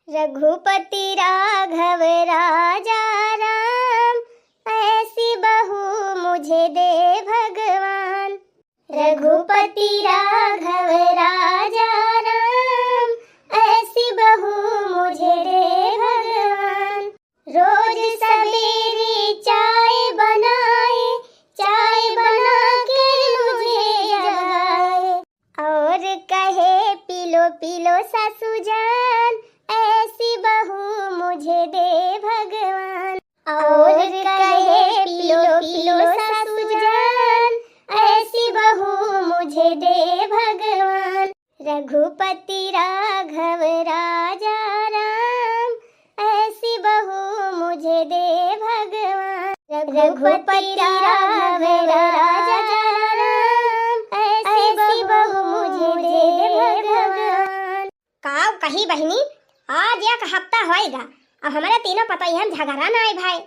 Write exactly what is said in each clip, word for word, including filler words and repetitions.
रघुपति राघव राजा राम, ऐसी बहू मुझे दे भगवान। रघुपति राघव राजा राम, ऐसी बहू मुझे दे भगवान। रोज सवेरे चाय बनाए, चाय बना के मुझे जगाए। और कहे, "पी लो, पी लो सासू जान, ऐसी बहू मुझे दे भगवान।" और कहे, "पी लो, पी लो सासू जान, ऐसी बहू मुझे दे भगवान।" रघुपति राघव राजा राम, ऐसी बहू मुझे दे भगवान। रघुपति राघव राजा राम, ऐसी बहू मुझे दे भगवान। काव कही बहिनी, आज एक हफ्ता होइगा, अब हमरे तीनों पतोहियन झगड़ा नाई भए।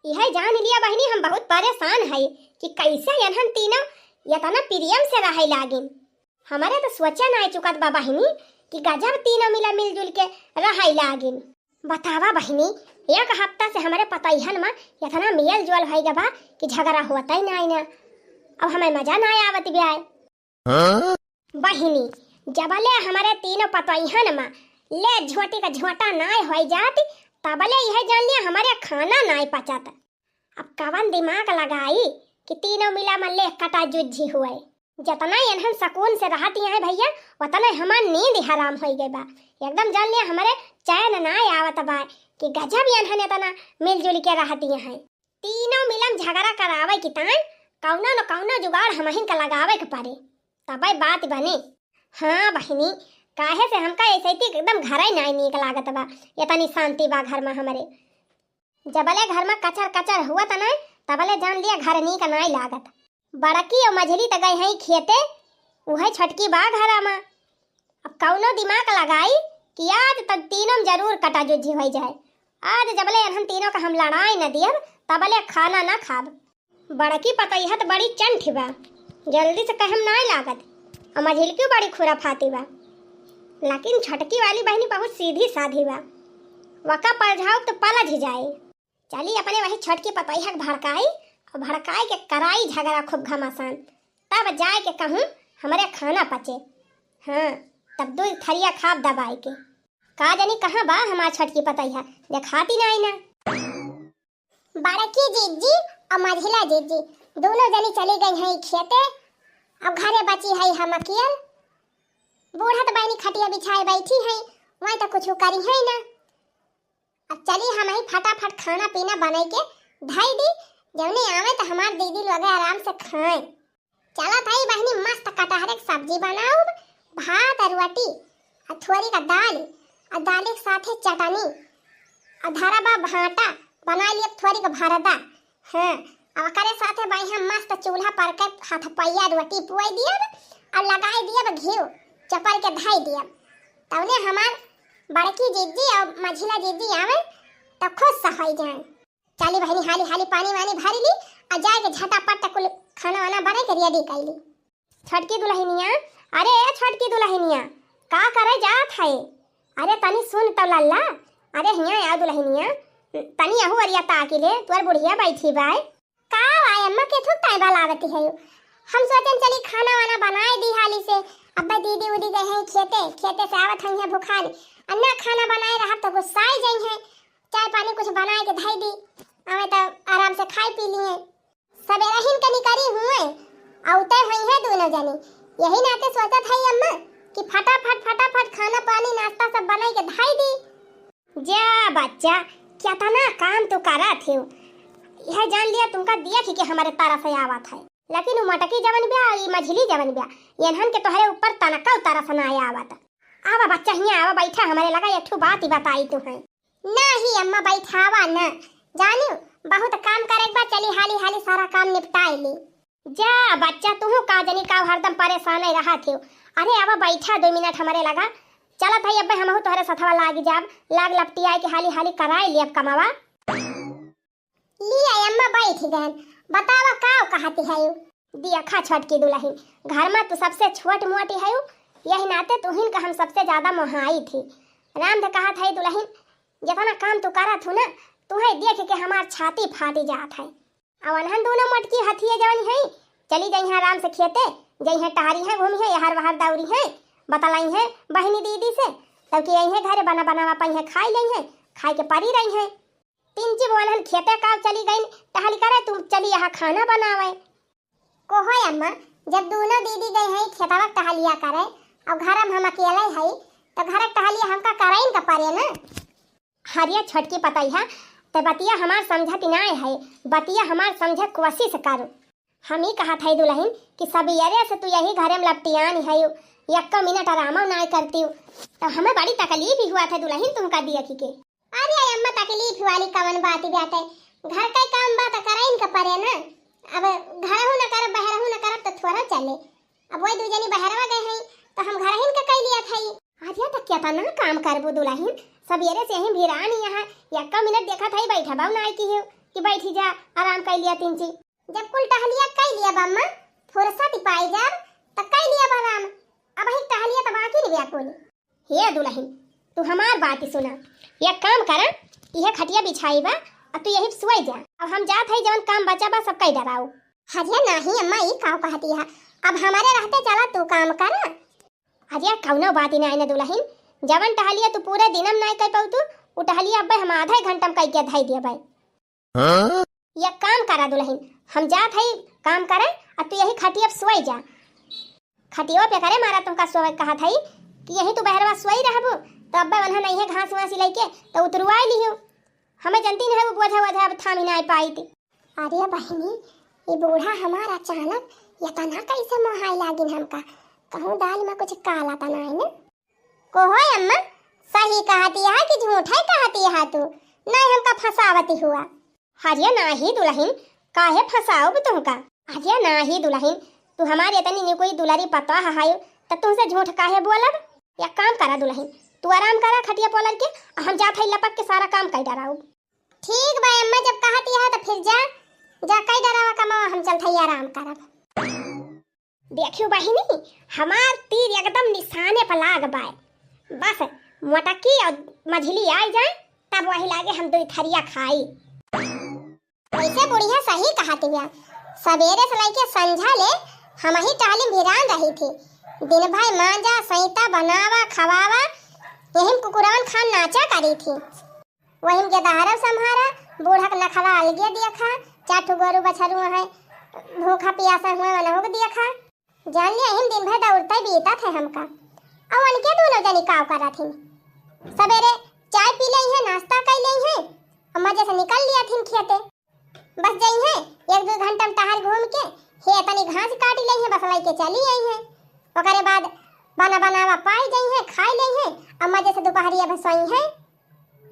इहे जान लिया बहिनी, हम बहुत परेशान है कि कैसे एनहन तीनों एतना प्रेम से रहै लागिन। हमरे तो सोचे नाई चुकत बा बहिनी कि गजब तीनों मिला मिलजुल के रहै लागिन। बतावा बहिनी, एक हफ्ता से हमरे पतोहियन मा एतना मेल जोल होइगा बा कि झगड़ा होतै नाई ना। अब हमें मजा नाई आवत ब्याय। हाँ? बहिनी, जबले हमरे तीनों पतोहियन मा ले झोटी का झोटा नाई होई जात, तबले इहे जान लिया हमरे खाना नाई पचत। अब कवन दिमाग लगाई कि तीनों मिला मा ले कटा जुज्झी हुए। जतना एनहन सकून से रहतिया हैं भैया, उतना हमार नींद हराम होई गई बा। एकदम जान लिया हमरे चैन नाई आवत बा कि गजब एनहन एतना मिलजुल के रहतिया हैं। तीनों मिलम झगड़ा करावे की तान कौनो न कौनो जुगाड़ हमहिन का लगावे के पड़े, तबे बात बने। हाँ बहिनी, काहे से हमका ऐसे थी एकदम घरै नाई नीक लागत बा, एतनी शांति बा घर मा हमरे। जबले घर मा कचर कचर हुआ त नाई, तबले जान लिया घर नीक नाई लागत। बड़की और मझली त गई हैं खेते, उहे छोटकी बा घरा मा। अब कौनो दिमाग लगाई कि आज तक तीनों में जरूर कटा जुज्झी होई जाए। आज जबले एनहन तीनों का हम लड़ाई न दियब, तबले खाना न खाब। बड़की पतोहिया त बड़ी चंठी बा, जल्दी से कहम नाई लागत। और मझिलकी बड़ी खुराफाती बा, लेकिन छोटकी वाली बहिनी बहुत सीधी साधी बा। वका पलझाउब त पलझ जाए। चली अपने वही छोटकी पतोहिया के भड़काई और भड़काई के कराई झगड़ा खूब घमासान, तब जाए के कहूँ हमरे खाना पचे। हाँ, तब दो थरिया खाब दबाई के। का जानी कहाँ बा हमार छोटकी पतोहिया, देखाती नाई ना। बड़की जिज्जी और मझिला जिज्जी दोनों जनी चली गई हैं खेते। अब घरे बची है हम अकेल। बूढ़ा त बहिनी खटिया बिछाए बैठी हैं, वहीं तो कुछ करी है ना। अब चली हमही फटाफट खाना पीना बनाई के धई दी, जौने आवे त हमार दीदी लोग आराम से खाएं। चलत हई बहिनी, मस्त कटहरे के सब्जी बनाउब, भात और रोटी, और थोड़ी का दाल, और दाल के साथे चटनी, और धरा बा भाटा, बनाई लियब थोड़ी का भरदा। हाँ, अब ओकरे साथे बढ़िया मस्त चूल्हा पर के हथपैया रोटी पुआई दियब, और लगाई दियब घी, चपर के धई दियब। तौने हमार बड़की जिज्जी और मझिला जिज्जी आवे, तो खुश होई जाए। चली बहिनी, हाली हाली पानी वानी भरी ली, आ जाए के झटापट कुल खाना वाना बने के ready कर ली। छोटकी दुलहिनिया, अरे ए छोटकी दुलहिनिया, का करे जात है? अरे तनी सुन तो लल्ला, अरे हियाँ आओ दुलहिनिया, तनी अहू अरिया ताकि ले, तोर बुढ़िया बैठी बाय। का आय अम्मा, के थुक ताई बलावती है? हम सोचन चली खाना वाना बनाए दी हाली से, अब्बे दीदी उदी गए हैं खेते, खेते से आवत हैं भुखाली, अन्ना खाना बनाए रहब तो गुस्साई जाई हैं। चाय पानी कुछ बनाए के धई दी, आवे तो आराम से खाई पी लिए। सबेरहिन के निकरी हुए, अउते हुई है दोनों जनी। यही नाते सोचत है अम्मा कि फटाफट, फटाफट खाना पानी नाश्ता सब बनाई के धई दी। जा बच्चा, केतना काम तू करत हो। यह जान लिया तुमका देख के हमरे तरस आवत है। लेकिन उ मोटकी जवन ब्या, ई मझिली जवन ब्या, एनहन के तोहरे ऊपर तनका तरस ना आवत। आवा बच्चा, हियाँ आवा, बैठा हमरे लगा, एक ठो बात ही बताई तुहें। नाही अम्मा, बैठावा न। जानियो, बहुत काम करे के बा, चली हाली हाली सारा काम निपटाई ली। जा बच्चा, तुहू का जनी का हरदम परेशान ही रहत हो। अरे आवा, बैठा दो मिनट हमरे लगा। चलत है अब्बे, हमहू तोहरे सथवा लाग जाब, लाग लपटियाए के हाली हाली कराई ली अब कमावा। लिया अम्मा, बैठ गए। बतावा का कहती है? देखा छोटकी दुलहिन, घर मा तू सबसे छोट मोटी है, यही नाते तुहिन का हम सबसे ज्यादा मोहाई थी। रामधन कहत है, दुलहिन, जेतना काम तू करत हू ना, तुहैं देख के हमार छाती फाटी जात है। अब अनहन दूनो मोटकी हथिये जवन है, चली जइहैं आराम से खेते, जइहैं टहरिहैं, घूमिहैं, एहर वहर दौरिहैं, बतलइहैं बहिनी दीदी से, तब कि अइहैं घरे बना बनावा पइहैं, खाइ लइहैं, खाइ के परी रहिहैं। तिनची बो अनहन खेते का चली गइन टहली करे, तू चली यहाँ खाना बनावे। कोहो अम्मा, जब दूनो दीदी गइ हैं खेतवा टहलिया करे, अउ घर में हम अकेले हई, तो घर टहलिया हमका करइन का परे ना। हरिया छोटकी पतैया, ते बतिया हमार समझत नाय है, बतिया हमार समझे कोशिश करो। हम ई कहत है दुलहिन कि सबेरे से तू यही घरे में लपटियान है, यक्को मिनट आरामो नाय करती हो, तो हमें बड़ी तकलीफ ही हुआ था दुलहिन तुमका दिया की के। अरे अम्मा, तकलीफ वाली कवन बात बाटे? घर के काम बा त करइन के परे ना। अब घरहू न करब, बहरहू न करब त थोड़ा चले। अब वही दू जनी बहरवा गए हैं त हम घरहिन के कई लिया था। अरे त केतना काम करबू दुलहिन, सबेरे से यहीं भिरान यहाँ, यक्का मिनट देखत है बैठबा ना आई की हो कि बैठी जा, आराम कर लिया तिनची। जब कुल टहलिया कई लिया बम्मा, फुर्सत पाई जाब त कई लिया आराम। अब ही टहलिया त बाकी नहीं कुल। हे दुलहिन, तू हमार बात सुना। एक काम करा, इहे खटिया बिछाई बा, अब तू यही सोई जा। अब हम जात हई, जवन काम बचा बा, सब कई डराऊ। अरे नाही अम्मा, ई काव कहती है? अब हमारे रहते चला तू काम करा। अरे कौनो बात ही ना है ना दुलहिन, जवन टहलिया तू पूरे दिनम नाय कई पाऊ तू, उ टहलिया अब्बे हम आधा घंटा में कई के धई दिया भाई। हाँ? एक काम करा दुलहिन, हम जात हई काम करे, अब तू यही खटिया पे सोई जा। खटियो पे करे मारा तुमका सोए कहत हई कि यही तू बहरवा सोई रहबू, तो अब्बा वन्हा नहीं है घास वास लेके तो उतरवाई लिहू। हमें जनती नहीं है वो बोझा वोझा अब थामी ना पाई थी। अरे बहिनी, ये बूढ़ा हमारा अचानक इतना कैसे मोहाई लागिन हमका, कहूँ दाल में कुछ काला तना है ना? कोहो अम्मा, सही कहती है कि झूठै कहती है तू? नहीं हमका फंसावती हुआ। अरे नाही दुलहिन, काहे फंसाउब तुमका? अरे नाही दुलहिन, तू हमार इतनी निकोई दुलारी पतोह हयो, त तुमसे झूठ काहे बोलब? एक काम करा दुलहिन, तू आराम करा खटिया पलर के, आ हम जात हई लपक के सारा काम कई डराउब। ठीक बा अम्मा, जब कहती है त फिर जा, जा कई डरावा कमावा, हम चलत हई आराम करब। देखियो बहिनी, हमार तीर एकदम निशाने पर लाग बाय। बस मोटकी और मझली आई जाए, तब वही लागे हम दुई थरिया खाई। वैसे बुढ़िया सही कहती है, सबेरे से लेके संझा ले हम ही टहली भिरान रही थी। दिन भर मांजा, सैता, बनावा, खवावा, यही में कुकुरवन खान नाचा करी थी। वही में गेदहरा संभारा, बूढ़ा के नखरा अलगे देखा, चार ठो गोरू बछरू है, भूखा पियासा हुए वनहु के देखा। जान लिया, यही में दिन भर दौड़ते बीतत है हमका। और उनके दोनों जनी काव करत हिन। सबेरे चाय पी लेई है, नाश्ता कर लेई है, और मजे से निकल लिया थिन खेते। बस जइहैं, एक दो घंटा में टहर घूम के, हे तनी घास काट लेइहैं, बस लइके चली अइहैं। ओकरे बाद बना बनावा पाई जइहैं, खाई लेइहैं, अब मजे से दुपहरिया भर सोइहैं,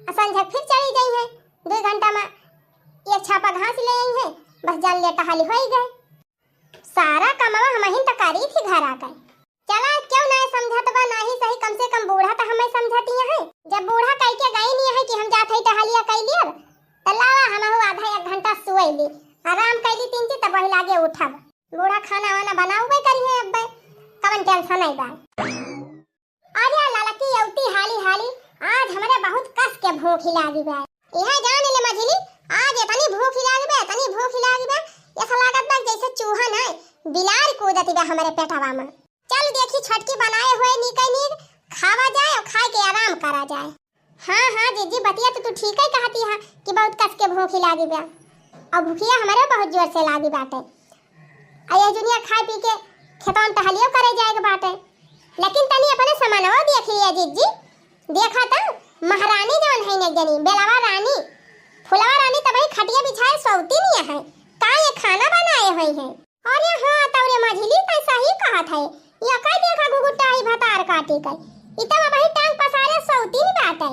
आ संझक फिर चली जइहैं। दो घंटा में एक छापा घास ले अइहैं, बस जान ले टहल होई गए। सारा कमवा हमहिन त करी थी घर आके। चला, क्यों नाय समझत बा, नाही सही, कम से कम बूढ़ा त हमें समझती है। जब बूढ़ा कह के गई नहीं है कि हम जात हई टहलिया कई लियब, त लावा हमहू आधा एक घंटा सोई ली, आराम कई ली तीन चीज, तब वही लागे उठब। बूढ़ा खाना वाना बनाउबे करी है अब्बे, कवन टेंशन नहीं बा। अरे ललकी अउती हाली हाली, आज हमरे बहुत कस के भूखी लागी बा। इहे जान ले मझली, आज इतनी भूखी लागी बा, इतनी भूखी लागी बा, ऐसा लागत बा जैसे चूहा ना बिलार कूदत बा हमरे पेटवा में। चल देखी छोटकी बनाए हुए नीके नीक खावा जाए और खाए के आराम करा जाए। हाँ हाँ जीजी, बतिया तो तू ठीक ही कहती है कि बहुत कस के भूखी लागी बा, और भूखिया हमारे बहुत जोर से लागी बाटे। आ ये जुनिया खाए पी के खेतवा में टहलियो करे जाए के बाटे, लेकिन तनी अपने सामानवा देख लिया जीजी। देखा त महारानी जवन है एक जनी, बेलवा रानी, फुलवा रानी, तब ही खटिया बिछाए सौती नहीं है, का ये खाना बनाए हुई है? अरे हाँ, तौरे मझिली त सही कहत है। ये कई देखा घुघुटाई भतार काटी कई। ई त अबही टांग पसारे सौतीन बाटे।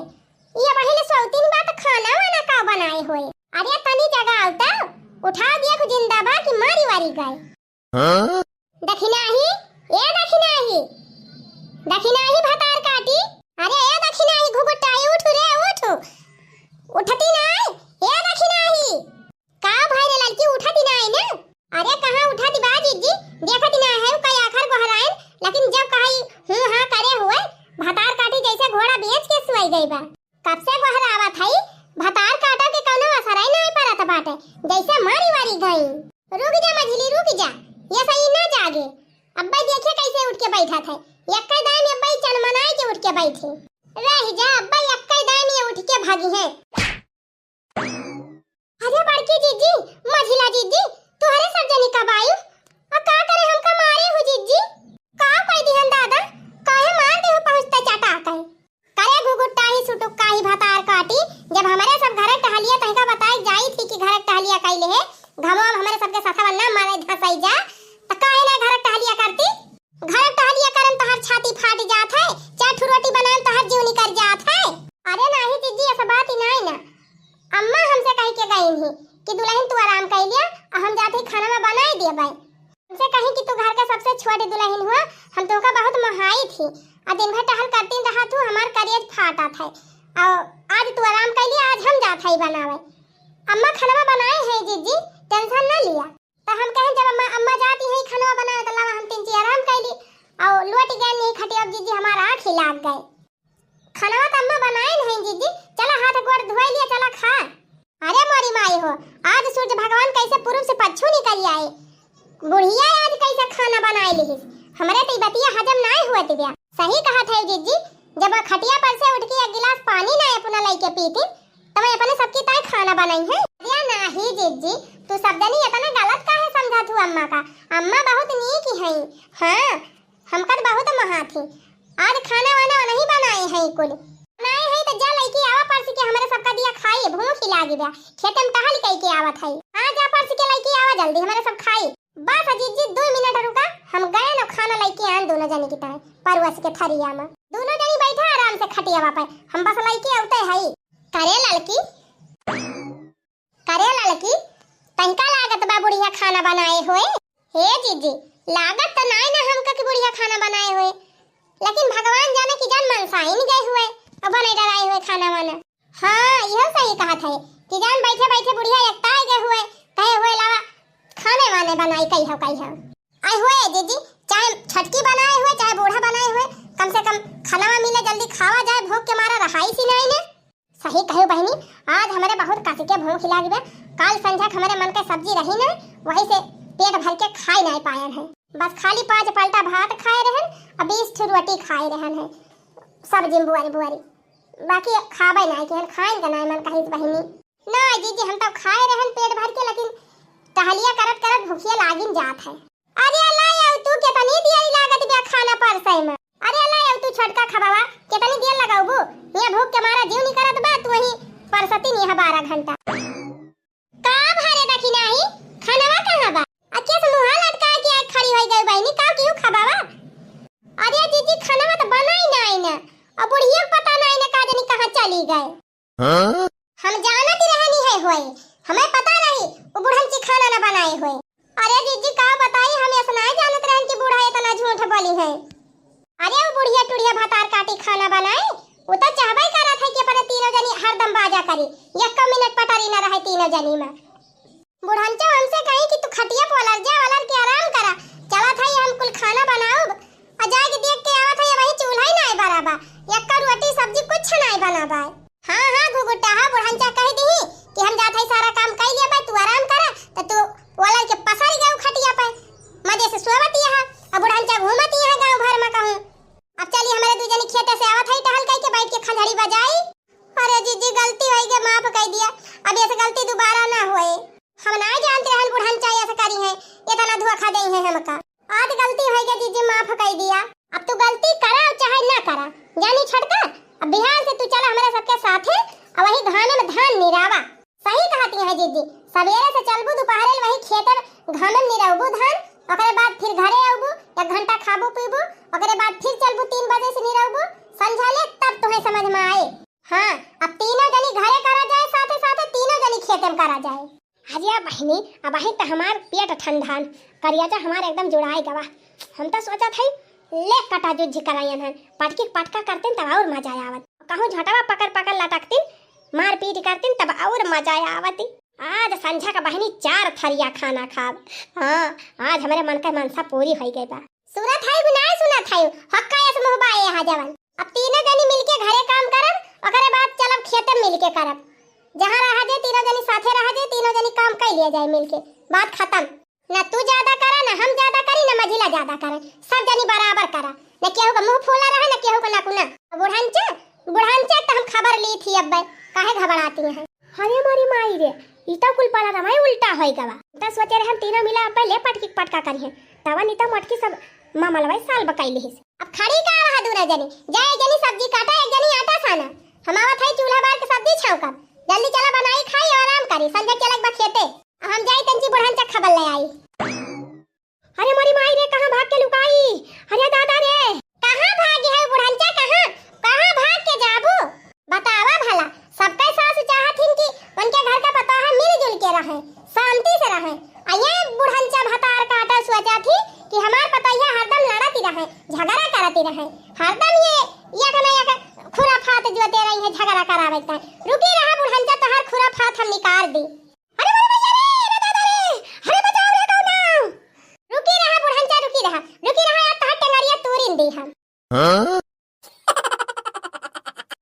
ई अबही ले सौतीन बा त खाना वाना का बनाए होए? अरे तनी जगाओ त। उठा दिया को जिंदा बा कि मारी वारी गए। हाँ? दखिनाही, ए दखिनाही। दखिनाही भतार काटी। अरे ए दखिनाही घुघुटाई उठ रे उठ। उठती नाय, ए दखिनाही। का भाई रे लड़की उठा दिना है ना? अरे कहाँ उठा दी बा जीजी, देखा दिना है का आखर गोहरायन, लेकिन जब कहा ई हूँ हाँ करे हुए, भतार काटी जैसे घोड़ा बेच के सुआई। गोहरावत हई, भतार काटा के कौनो असरई नाय परत बाटे, जैसे मारी वारी गई। रुक जा मझिली, रुक जा, ये सही ना जागे। अब्बे देखिए कैसे उठ के बैठत है, यक्के दाम अब्बे चनमनाई के उठ के बैठी। रह जा अब्बे, यक्के दाम ये उठ के भागी है। अरे बड़की जीजी, मझिला जीजी, तुहरे सब जनी कब आई? आ का करे हमका मारे हो जीजी? का कह दिहन दादा, काहे मार दे हो पहुँचते चटा के? करे घुघुट्टा ही सुटुक का ही भतार काटी, जब हमरे सब घरे टहलिया तनिका बताए जाई थी कि घरे टहलिया कैले है, घमवा में हमरे सबके साथवा ना मारे धसई जा, त काहे ना घरे टहलिया करती? घरे टहलिया करन तोहर छाती फाट जात है, चार ठो रोटी बनान तोहर जीव निकर जात है। अरे नाही जीजी, ऐसा बात ही नाही ना। अम्मा हमसे कह के गई ही कि दुल्हन तू आराम कर लिया, और हम जाते ही खाना में बनाए दिए बाई। हमसे कहीं कि तू घर के सबसे छोटी दुल्हन हुआ, हम तोहका बहुत मोहाई थी, और दिन भर टहल करती रहा तू, हमार करेज फाटा था, और आज तू आराम कर लिया, आज हम जात है बनावे। अम्मा खाना बनाए हैं जीजी, टेंशन ना लिया। तो हम कहें जब अम्मा, अम्मा जाती है खाना बनाए तो लावा हम तीन ची आराम कर ली, और लोट गए नहीं खटिया जीजी, हमारा आँख ही लाग गए। खानवा त अम्मा बनाइन है जीजी, चला हाथ गोड़ धोए लिया, चला खा। अरे मोरी माई हो, आज सूरज भगवान कैसे पूरब से पच्छू निकल आए। बुढ़िया आज कैसे खाना बनाए लिहिस, हमरे त ई बतिया हजम नाय हुआ तिबिया। सही कहत है जीजी, जब खटिया पर से उठ के एक गिलास पानी ना अपना लइके पीती, त मैं अपने सबकी ताई खाना बनाई है। अरे नाही जीजी, तू सब जनी इतना गलत काहे समझत हू अम्मा का? अम्मा बहुत नीक है। हाँ, हमका त बहुत महा थी। आज खाना वाना नहीं बनाए हैं कुल। बनाए हैं तो जा लइके आवा परस के हमरे सबका दिया खाई, भूख ही लागी बा। खेते में टहल कई के आवत है। हाँ जा परस के लइके आवा जल्दी, हमरे सब खाई। बस अजीत जी दो मिनट रुका, हम गए न खाना लइके आन दोनों जनी की तरह परवस के थरिया में। दोनों जनी बैठा आराम से खटियावा पर, हम बस लइके आवते हई। करे ललकी, करे ललकी, तंका लागत बा बुढ़िया खाना बनाए होए? हे जीजी, लागत त नाय ना हमका कि बुढ़िया खाना बनाए होए, लेकिन भगवान जाने कि जान मनसाइन गए हुए और बने डराए हुए खाना वाना। हाँ, यह सही कहत है कि जान बैठे बैठे बुढ़िया एकता गए हुए, कहे हुए लावा खाने वाने बनाई कई हो, कई हो। आए हुए जीजी, चाहे छटकी बनाए हुए, चाहे बूढ़ा बनाए हुए, कम से कम खाना मिले, जल्दी खावा जाए, भूख के मारा रहाई सी नहीं ने। सही कहू बहिनी, आज हमरे बहुत कस के भूख लागी बा। काल संझा के हमरे मन के सब्जी रही ना, वही से पेट भर के खाई नहीं पायन है। बस खाली पाँच पलटा भात खाए रहन और बीस ठो रोटी खाए रहन है, सब्जी में बुआरी बुआरी, बाकी खाबे नहीं के, खाइन का नहीं मन कहिस बहिनी। ना जीजी, हम तो खाए रहन पेट भर के, लेकिन टहलिया करत करत भूखिया लागिन जात है। अरे अल्लाह, अब तू केतनी देर लागत बा खाना परसै में? अरे अल्लाह, अब तू छोटका खबावा केतनी देर लगाउबू? यहाँ भूख के मारा जीव निकरत बा, तू वहीं परसती नहीं है बारह घंटा। का भरे देखी नाही, खानवा कहाँ बा? आ केस मुँहा लटका के आज खड़ी होई गई बहिनी, का क्यों खबावा? अरे जीजी, खानवा तो बनाई ना आई ना, और बुढ़िया के पता ना आई ना का जानी कहाँ चली गए। हाँ? हम जानत ही रहनी है होए, हमें पता रही वो बुढ़न ची खाना न बनाए होए। अरे जीजी का बताई, हम ऐसा नहीं जानत रहन कि बूढ़ा इतना झूठ बोली है। अरे वो बुढ़िया टुढ़िया भतार काटी खाना बनाए, वो तो चाहबे करत है कि अपने तीनों जनी हरदम बाजा करी, एक मिनट पटरी न रहे तीनों जनी में। बुढ़ंचा हमसे कही कि तू खटिया पर वलर जा, वलर के आराम करा, चलत है हम कुल खाना बनाउब, आ जाके देख के आवत है वही चूल्हा ही नाय बराबा, एक्का रोटी सब्जी कुछ नाय बनाबा। हाँ हाँ घुघुटाहा बुढ़ंचा कह दिही कि हम जात है सारा काम कर लिया बा, तू आराम करा, तो तू वलर के पसर गए खटिया पे, मजे से सोवत यहाँ, अब बुढ़ंचा घूमत यहाँ गाँव भर में कहूँ। अब चली हमरे दू जनी खेते से आवत है, टहल कई के बैठ के खंजड़ी बजाई। अरे जीजी गलती होई गई, माफ कर दिया, अब ऐसे गलती दोबारा ना होए। हम ना जानते रहन बुढ़ंचा ऐसे करी है, इतना धोखा दे है हमका। आज गलती होई गई जीजी, माफ कर दिया। अब तू गलती करा और चाहे ना करा, जानी छोटका, अब बिहार से तू चला हमारे सबके साथे और वही घामे में धान निरावा। सही कहती है जीजी, सवेरे से चलबू दोपहरे ले वही खेते में घामे में निरहबू धान, ओकरे बाद फिर घरे अउबू, एक घंटा खाबू पीबू, ओकरे बाद फिर चलबू तीन बजे से निरहबू, संझा ले तब तुम्हें समझ में आए। हाँ, अब तीनों जनी घरे करा जाए, साथे साथे तीनों जनी खेते में करा जाए। अरे बहिनी, अब अही त हमार पेट ठंडान, करियाजा हमार एकदम जुड़ाए गवा। हम तो सोचत हई, ले कटा जुझ करायन हन, पटकी पटका करतीन तब और मजा आवत। कहूँ झटवा पकड़ पकड़ लटकतीन, मारपीट करतीन तब और मजा आवत। आज संझा का बहिनी चार थरिया खाना खाब। हाँ, आज हमरे मन के मनसा पूरी होई गई बा। सुनत हई कि नाय सुनत हई, हक्का यस मुँह बा ए हा जवन। अब तीनों जनी मिलके घरे काम करब, ओकरे बाद चलब खेते मिल के करब। जहाँ रहा जे तीनों जनी साथे रहा जे, तीनों जनी काम कइ लिया जाए मिल के। बात खतम। ना तू ज्यादा करा, ना हम ज्यादा करी, ना मझिला ज्यादा करे। सब जनी बराबर करा। ना केहू का मुँह फूला रहे, ना केहू का नकुना। बुढ़नचा, बुढ़नचा त हम खबर ली थी अब्बे। काहे घबराती हैं? अरे मोरी माई रे, ई त कुल पाला रमाई उल्टा होई गवा। त सोचे रहे हम तीनों मिला अब्बे ले पटकी पटका करी हैं। तवा नी त मोटकी सब ममलवाई साल बकाई लिहिस। अब खड़ी का रहा दूनो जनी, जा एक जनी सब्जी काटा, एक जनी आटा साना। हम आवत है चूल्हा बार के सब्जी छौंकब। जल्दी चला बनाई खाई और आराम करी, संझा चलक बा खेते। अब हम जाई तंची बुढ़नचा खबर ले आई। अरे मोरी माई रे, कहाँ भाग के लुकाई? अरे दादा रे, कहाँ भागी है बुढ़नचा, कहाँ, कहाँ भाग के जाबू? बतावा भला, सबके सास चाहत हिन कि उनके घर का पतोह मिलजुल के रहे, शांति से रहे। आ ये बुढ़नचा भतार काटा सोचा थी कि हमार पतोहिया हरदम लड़ती रहे, झगड़ा करती रहे, हरदम ये एक न एक खुराफात जोते रही है, झगड़ा करावे के। रुकी रहा बुढ़नचा, तोहार खुराफात हम निकाल दी। अरे मोरे भैया रे, अरे दादा रे, अरे बचाओ रे कौनो। रुकी रहा बुढ़नचा, रुकी रहा, रुकी रहा, यार तोहार टंगरिया तूरिन दी हम। हाँ?